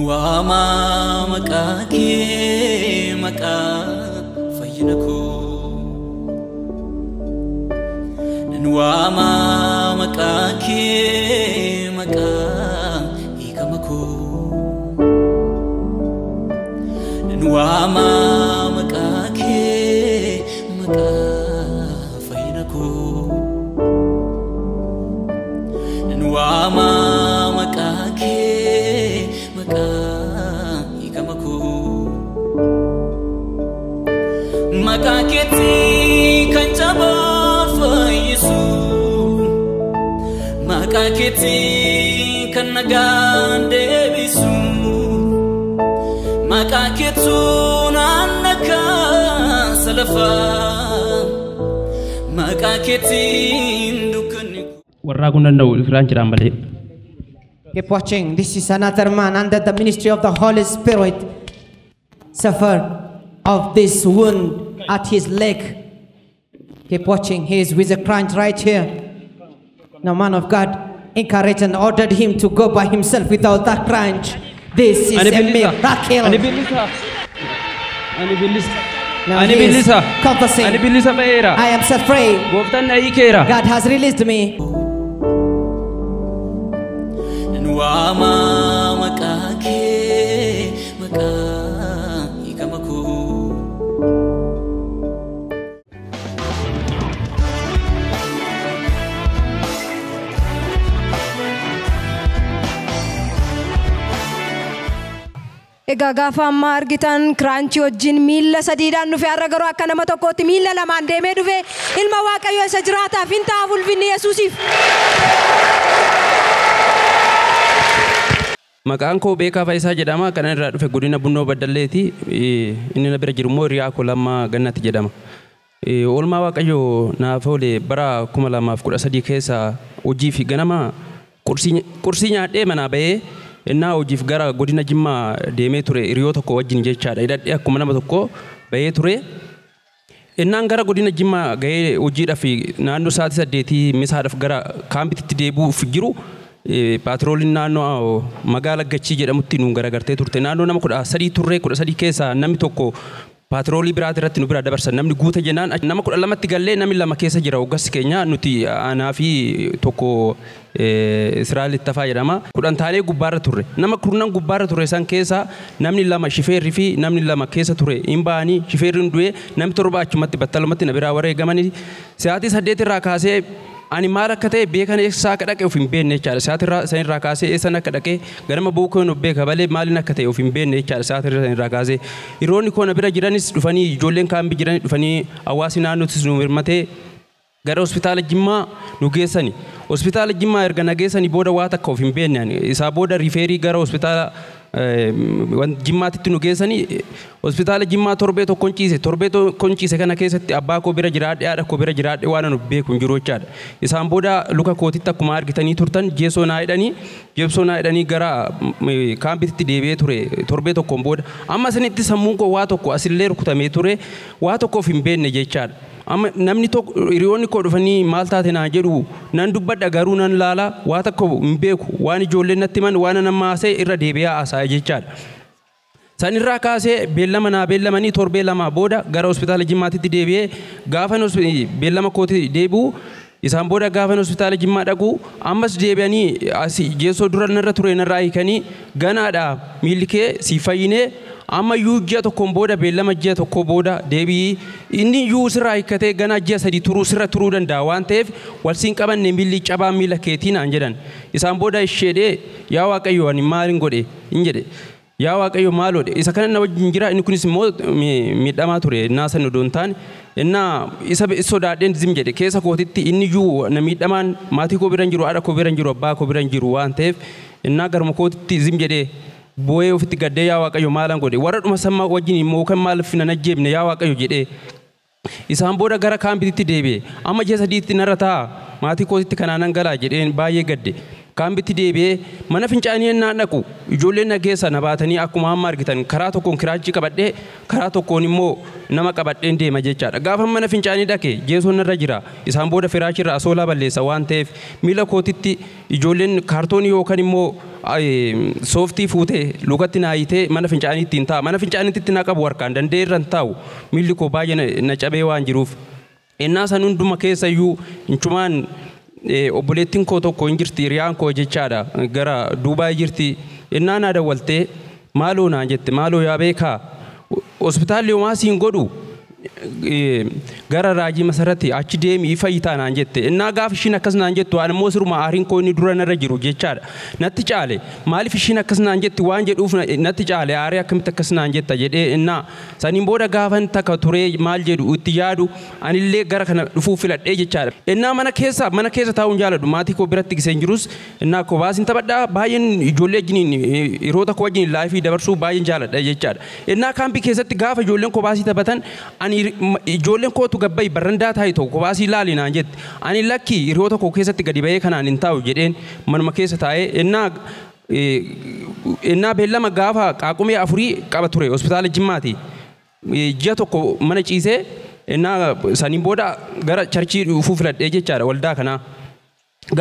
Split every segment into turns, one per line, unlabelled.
Nan waama maqaa kee maqaa fayyina koo. Nan waama maqaa kee maqaa hiikama koo. Nan waama maqaa kee maqaa fayyina koo. Nan waama maqaa kee maqaa hiikama koo. Maqaa keetii kan cabaa fayyisu. Maqaa keetii kan nagaan deebisu. Maqaa keetu naanna kaasa lafaa. Maqaa keetiin dukkanni.
Warraa kun danda'u firaan jiraan malee.
Keep watching. This is another man under the ministry of the Holy Spirit. Suffer of this wound at his leg. Keep watching. He is with a crutch right here. Now, man of God encouraged and ordered him to go by himself without that crutch. This is
Ani
a
bilisa.
miracle.
Ani bilisa. Ani bilisa.
Now
Ani
he is
bilisa.
confessing,
Ani bilisa ba'eera.
I am set free.
Gooftaan na hiikeera.
God has released me.
Nan waama maqaa kee maqaa hiikama koo.
Egaa gaafa ammaa argitan kiraanchii wajjin miilla sadiidhaan dhufe har'a garuu akka nama tokkootti miilla lamaan deemee dhufe ilma Waaqayyoo isa jiraataaf hin ta'a ulfinni Yesuusiif.
Maqaan koo Beekaa Faayisaa jedhama. Kanan irraa dhufe godina Bunnoo Baddalleeti. Inni na bira jiru immoo hiriyaa koo Lammaa Gannati jedhama. Oolmaa Waaqayyoo naaf oole bara 2013 keessa hojii fi ganama qursii nyaadhee manaa bahee innaa hojiif gara godina Jimmaa deemee ture hiriyoo tokko wajjin jechaadha. Hidhadhee akkuma nama tokko bahee ture. Innaan gara godina Jimmaa gahee hojiidhaaf naannoo sa'aatii 8 misaadhaaf gara kaampiitti deebi'uuf jiru paatrooliin naannoo magaala Gachii jedhamutti nu garagartee turte. Naannoo nama 13 turre 13 keessaa namni tokko paatroolii biraati irratti nu bira dabarsan. Namni guute jennaan nama 12tti gallee namni 2 keessa jira. Hoggassi keenya nuti anaa fi tokko Israa'el Ittafaa jedhama. 10 taanee gubbaarra turre. Nama 10 gubbaarra ture san keessa namni 2 shifeerri fi namni 2 keessa ture. Hin ba'anii shifeerri du'e namni 7 achumatti battalumatti na biraa wareegamanii. Sa'aatii 8 irraa kaasee ani maal akka ta'e beekan eessaa akka dhaqe of hin beekne jechaadha. Sa'aatii irraa san irraa kaasee eessan akka dhaqe ganama bookoo of beeka malee maaliin akka ta'e of hin beekne jechaadha. Sa'aatii irraa san irraa kaasee hiriyoonni koo na bira jiranis dhufanii ijoolleen kaambii jiranis dhufanii hawaasni naannootis nu hirmatee gara hospitaala Jimmaa nu geessani. Hospitaala Jimmaa erga na geessanii booda waa takka of hin beekne ani. Isaa booda riifeerii gara hospitaala Jimmaatitti nu geessanii hospitaala Jimmaa torbee tokkoon ciise. Torbee tokkoon ciise kana keessatti abbaa koo bira jiraadhe haadha koo bira jiraadhe waan ani beeku hin jiru jechaadha. Isaan booda luka kootitti akkuma argitanii turtan jeesoo naa hidhanii jeesoo naa hidhanii gara kaampiitti deebi'ee ture torbee tokkoon booda. Amma isinitti sammuun koo waa tokko asillee rukutamee ture waa tokko of hin beekne jechaadha. Amma namni tokko hiriyoonni koo dhufanii maal taate naa jedhu nan dubbadha garuu nan laala waa tokko hin beeku waan ijoolleen natti himan waan nama haasa'e irra deebi'aa haasa'e jechaadha. San irraa kaasee beellama naa beellamanii torbee 2 booda gara hospitaala Jimmaatitti deebi'ee gaafa beellama kootti deebi'u isaan booda gaafa hospitaala Jimmaa dhaqu ammas deebi'anii asii jeesoo dura narra ture narraa hiikanii ganaadha miilli kee si fayyinee amma iyyuu ji'a tokkoon booda beellama ji'a tokko booda deebi'ii inni iyyuu sirraa hiikkatee ganaa ji'a 3 turuu sirra turuu danda'a waan ta'eef wal siin qabanne miilli cabaa miila keetii naan jedhan. Isaan booda isheedhee yaa Waaqayyo ani maalin godhe hin jedhe. Yaa Waaqayyo maal godhe isa kana na wajjin jira inni kunis immoo miidhamaa ture innaa san odoo hin taane innaa isa sodaadheen zim jedhe keessa kootitti inni iyyuu na miidhamaan maatii koo bira hin jiru haadha koo bira hin jiru abbaa koo bira hin jiru waan ta'eef innaa garuma kootitti zim jedhee boo'ee ofitti gaddee yaa Waaqayyo maalan godhe warra dhuma sammaa wajjin immoo kan maaliif nan ajjeefne yaa Waaqayyo jedhee isaan booda gara kaampiitti deebi'e amma ji'a 3tti narra taa'a maatii kootitti kanaanan galaa jedheen baay'ee gadde. Kaambitti deebi'ee mana fincaanii ennaan dhaqu ijoolleen na keessa na baatanii akkuma amma argitan karaa tokkoon kiraachii qabadhee karaa tokkoon immoo nama qabadheen deema jechaadha. Gaafa mana fincaanii dhaqe jeesoon narra jira. Isaan booda firaachirra asoolaa balleessa waan ta'eef miila kootitti ijoolleen kaartoonii yookaan immoo sooftii fuutee lukatti naa hiitee mana fincaanii ittiin taa'a. Mana fincaaniitti na qabu harkaan danda'ee irra hin taa'u. Miilli koo baay'ee na cabee waan jiruuf. Ennaa san hunduma keessa iyyuu inchumaan obboleettiin koo tokko hin jirti, hiriyaan koo jechaadha, gara Duubaay jirti. Ennaa naa dawwaltee maaloo naan jette, maaloo yaa beekaa hospitaalli homaa siin godhu gara raajii masarratti achi deemi fayyitaa naan jette. Innaa gaafa ishiin akkas naan jettu waan immoo siruma aariin koo inni dura narra jiru jechaadha natti caale. Maaliif ishiin akkas naan jetti waan jedhuuf natti caale, aarii akkamitti akkas naan jetta jedhee. Innaa saniin booda gaafan takka turee maal jedhu itti yaadu anillee gara kana dhufuu filadhee jechaadha. Innaa mana keessa taa'uun jaaladhu, maatii koo biratti giseen jirus innaa koo baasin taphadhaa, baay'een ijoollee wajjiniin hiriyoota koo wajjiniin laayifii dabarsuu baay'een jaaladha jechaadha. Innaa kaampii keessatti gaafa ijoolleen koo baasii taphatan ani ijoolleen kootu gabbayi barrandaa taa'i tokko baasii ilaali naan jette. Ani lakkii hiriyoota koo keessatti gadi ba'ee kanaan hin taa'u jedheen manuma keessa taa'ee. Innaa beellama gaafa qaaqumee 4 qaba ture hospitaala Jimmaati. Ji'a tokko mana ciisee innaa saniin booda gara charchii dhufuu filadhee jechaadha waldaa kanaa.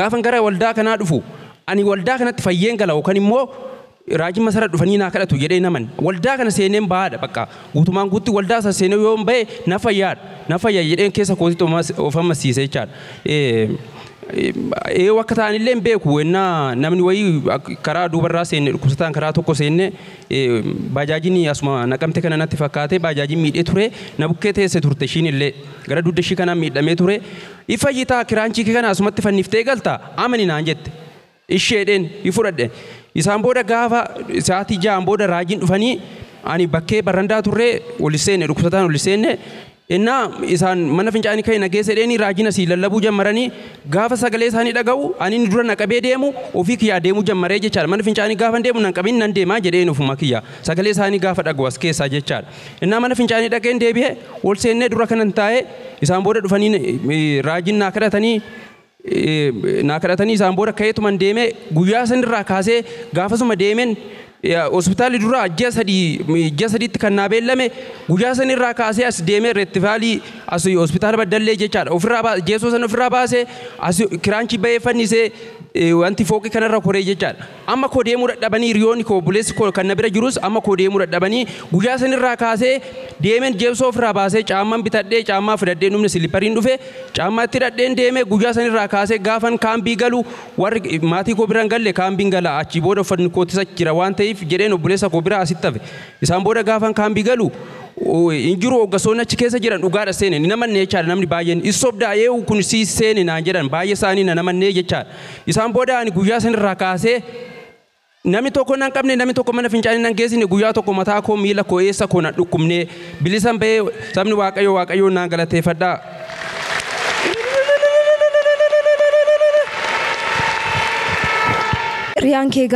Gaafan gara waldaa kanaa dhufu ani waldaa kanatti fayyeen gala yookaan immoo raajii masara dhufanii naa kadhatu jedhee naman. Waldaa kana seeneen bahaadha bakka guutumaan guutti waldaa sana seenee yoo bahe na fayyaadha na fayya jedheen keessa kootitti of amansiise jechaadha. Akka ta'anillee hin beeku. Innaa namni wayii karaa duubarraa seenne, dhukkubsataan karaa tokko seenne, baajaajiin asuma naqamte kana natti fakkaate baajaajiin miidhee ture, na bukkee teesse turte ishiin illee gara dugda ishii kanaan miidhamee ture. Ifayyitaa kiraanchii kana asumatti fanniftee galta amani naan jette. Isheedheen fudhadhe. Isaan booda gaafa sa'aatii 6 booda raajiin dhufanii ani bakkee barrandaa turree ol seenne, dhukkubsataan ol seenne. Innaa isaan mana fincaanii ka'e na geesse dheeni raajiin asii lallabuu jammaranii gaafa sagalee isaanii dhaga'u ani inni dura na qabee deemu ofii kiyyaa deemuu jammaree jechaadha. Mana fincaanii gaafa deemu nan qabin nan deemaa jedheen ofuma kiyyaa sagalee isaanii gaafa dhaga'u as keessaa jechaadha. Innaa mana fincaanii dhaqeen deebi'ee ol seennee dura kanan taa'ee isaan booda dhufanii raajiin naa kadhatanii isaan booda ka'eetuman deemee guyyaa sanirraa kaasee gaafasuma deemeen hospitaalli dura ji'a sadiitti kan naa beellame guyyaa sanirraa kaasee as deemee reettifaalii as hospitaala Baddallee jechaadha. Ofirraa jeesoo sana ofirraa baasee as kiraanchii ba'ee fannisee wanti fooqii kanarra koree jechaadha. Amma koo deemuu dadhabanii hiriyoonni koo obboleessi koo kan na bira jirus amma koo deemuu dadhabanii guyyaa sanirraa kaasee deemeen jeesoo ofirraa baasee caammaan bitadhee caammaa fudhadhee numni silipariin dhufe caammaa itti hidhadheen deemee guyyaa sanirraa kaasee gaafan kaambii galu warri maatii koo biraan galle kaambiin gala achii booda uffanni kootis achi jira waan ta'eef jedheen obboleessa koo biraa asitti hafe. Isaan booda gaafan kaambii galu hin jiru hoggansoonni achi keessa jiran dhugaadha seene ni namanne jechaadha. Namni baay'een isobdaa yeewu kun sii seene naan jedhan baay'ee isaanii na namannee jechaadha. Isaan booda ani guyyaa sanirraa kaasee namni tokko nan qabne, namni tokko mana fincaanii nan geessine, guyyaa tokko mataa koo miila koo eessa koo na dhukkubne bilisan ba'ee sabni Waaqayyoo Waaqayyoon naan galateeffadhaa.
Riyaan kee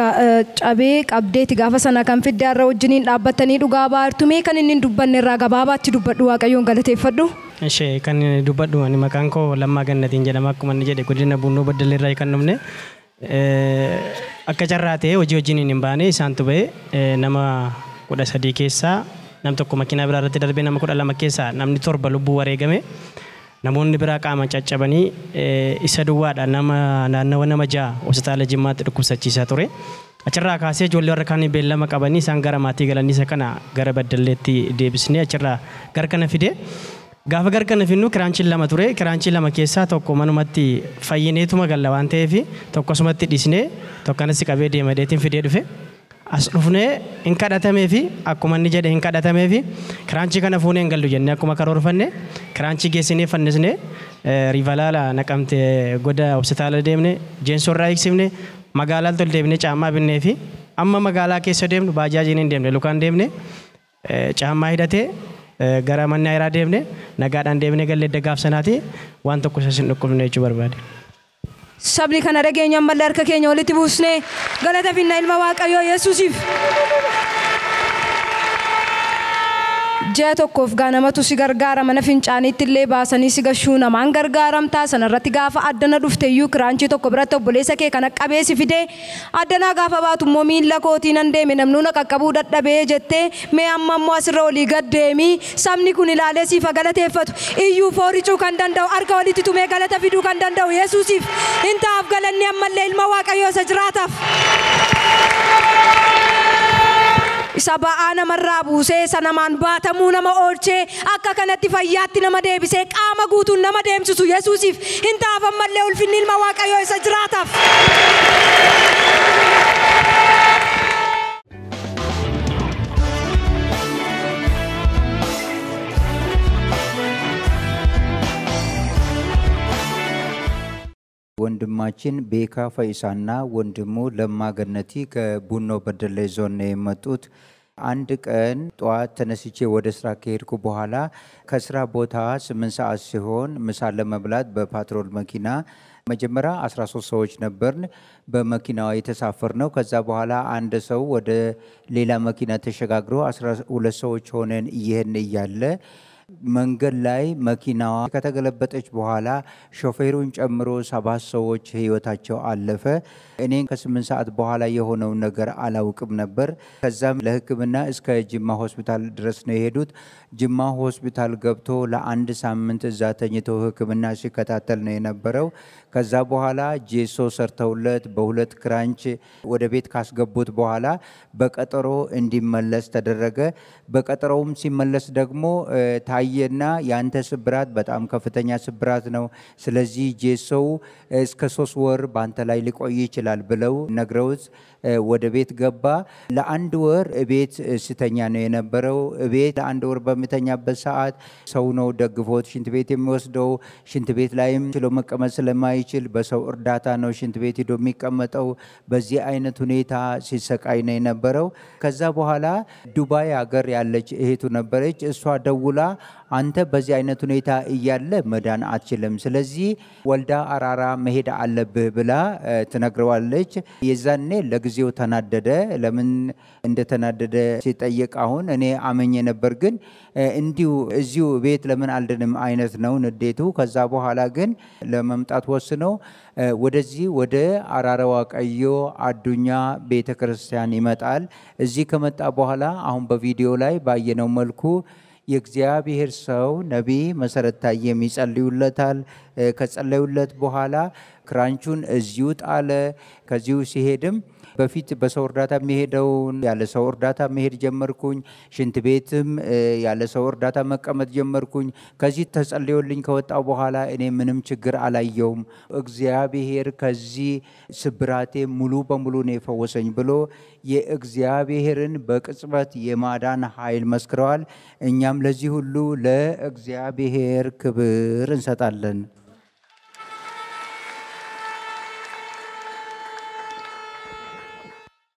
cabee qabdeeti gaafa sana kan fidde har'a wajjiniin dhaabbatanii dhugaa baartu mee kan inni hin dubbanne irraa gabaabaatti dubbadhu Waaqayyoon galateeffadhu.
Ishee kan dubbadhu ani maqaan koo Lammaa Gannatiin jedhama akkuma inni jedhe godina Bunnoo Baddallee irraa kan dhufne. Akka carraa ta'e hojii wajjiniin hin baane isaantu ba'e nama 13 keessaa nam tokko makiinaa biraa irratti darbee nama 12 keessaa namni 7 lubbuu wareegame. Namoonni biraa qaama caccabanii isa duwwaadha nama naannawa nama 6 hospitaala Jimmaatti dhukkubsachiisaa ture. Achirraa kaasee ijoollee warra kaanii beellama qabanii isaan gara maatii galanii isa kana gara Baddalleetti deebisnee achirraa gara kana fide. Gaafa gara kana fidnu kiraanchiin 2 ture. Kiraanchii 2 keessaa tokko manumatti fayyineetuma galla waan ta'eef tokko asumatti dhiisnee tokko kanas qabee deema deetiin fidee dhufe. As dhufnee hin kadhatamee fi akkuma inni jedhe hin kadhatamee fi kiraanchii kana fuunee hin gallu jennee akkuma karoorfanne kiraanchii geessinee fannisnee riivalaala naqamte goda hospitaala deemne jeensorraa eegsifne magaalaa tol deemne caammaa binnee fi amma magaalaa keessa deemnu baajaajiin hin deemne lukaan deemne caammaa hidhatee gara mana ayiraa deemne nagaadhaan deemne galle dagaaf sanaati waan tokko isa hin dhukkubne jechuu barbaade.
Sabni kana dhageenya ammallee harka keenya walitti buusnee galata finna ilma Waaqayyoo Yesuusiif. Ji'a tokkoof gaa namatu si gargaara, mana fincaaniitti illee baasanii si gashuu namaan gargaaramtaa. Sanarratti gaafa addana dhufte iyyuu kiraanchii tokko biratti obboleessa kee kana qabee si fidee addanaa gaafa baatu immoo miilla kootii nan deeme, namnuu na qaqqabuu dadhabee jettee. Mee amma immoo asirra olii gad deemii sabni kun ilaalee siif haa galateeffatu. Iyyuu fooricuu kan danda'u, harka walitti tumee galata fiduu kan danda'u Yesuusiif hin ta'aaf galanni ammallee ilma Waaqayyoo isa jiraataaf. Isa ba'aa namarraa buusee, isa namaan baatamuu nama oolchee, akka kanatti fayyaatti nama deebisee qaama guutuun nama deemsisu Yesuusiif hin ta'aaf ammallee ulfinni ilma Waaqayyoo isa jiraataaf.
ወንድማችን ቤካ ፈይሳና ወንድሙ ለማ ገነቲ ከቡኖ በደሌ ዞን ነው የመጡት። አንድ ቀን ጠዋት ተነስቼ ወደ ስራ ከሄድኩ በኋላ ከስራ ቦታ 8 ሰዓት ሲሆን ምሳ ለመብላት በፓትሮል መኪና መጀመሪያ 13 ሰዎች ነበርን በመኪናዋ የተሳፈርነው። ከዛ በኋላ አንድ ሰው ወደ ሌላ መኪና ተሸጋግሮ 12 ሰዎች ሆነን እየሄድን እያለ መንገድ ላይ መኪናዋ ከተገለበጠች በኋላ ሾፌሩን ጨምሮ 7 ሰዎች ህይወታቸው አለፈ። እኔ ከ8 ሰዓት በኋላ የሆነውን ነገር አላውቅም ነበር። ከዛም ለሕክምና እስከ ጅማ ሆስፒታል ድረስ ነው የሄዱት። ጅማ ሆስፒታል ገብቶ ለአንድ ሳምንት እዛ ተኝቶ ሕክምና ሲከታተል ነው የነበረው። ከዛ በኋላ ጄሶ ሰርተውለት በሁለት ክራንች ወደ ቤት ካስገቡት በኋላ በቀጠሮ እንዲመለስ ተደረገ። በቀጠሮውም ሲመለስ ደግሞ ታየና ያንተ ስብራት በጣም ከፍተኛ ስብራት ነው፣ ስለዚህ ጄሶው እስከ 3 ወር ባንተ ላይ ሊቆይ ይችላል ብለው ነግረውት ወደ ቤት ገባ። ለአንድ ወር ቤት ሲተኛ ነው የነበረው። ቤት ለአንድ ወር በሚተኛበት ሰዓት ሰው ነው ደግፎት ሽንት ቤት የሚወስደው። ሽንት ቤት ላይም ችሎ መቀመጥ ስለማይችል በሰው እርዳታ ነው ሽንት ቤት ሄዶ የሚቀመጠው። በዚህ አይነት ሁኔታ ሲሰቃይ ነው የነበረው። ከዛ በኋላ ዱባይ ሀገር ያለች እህቱ ነበረች። እሷ ደውላ አንተ በዚህ አይነት ሁኔታ እያለ መዳን አትችልም፣ ስለዚህ ወልዳ አራራ መሄድ አለብህ ብላ ትነግረዋለች። የዛኔ ለጊዜው ተናደደ። ለምን እንደተናደደ ሲጠየቅ አሁን እኔ አመኜ ነበር፣ ግን እንዲሁ እዚሁ ቤት ለምን አልድንም አይነት ነው ንዴቱ። ከዛ በኋላ ግን ለመምጣት ወስኖ ወደዚህ ወደ አራራ ዋቀዮ አዱኛ ቤተ ክርስቲያን ይመጣል። እዚህ ከመጣ በኋላ አሁን በቪዲዮ ላይ ባየነው መልኩ የእግዚአብሔር ሰው ነቢይ መሰረት ታዬም ይጸልዩለታል። ከጸለዩለት በኋላ ክራንቹን እዚሁ ጣለ። ከዚሁ ሲሄድም በፊት በሰው እርዳታ የሚሄደውን ያለ ሰው እርዳታ መሄድ ጀመርኩኝ። ሽንት ቤትም ያለ ሰው እርዳታ መቀመጥ ጀመርኩኝ። ከዚህ ተጸልዮልኝ ከወጣው በኋላ እኔ ምንም ችግር አላየውም። እግዚአብሔር ከዚህ ስብራቴ ሙሉ በሙሉ ነው የፈወሰኝ ብሎ የእግዚአብሔርን በቅጽበት የማዳን ኃይል መስክረዋል። እኛም ለዚህ ሁሉ ለእግዚአብሔር ክብር እንሰጣለን።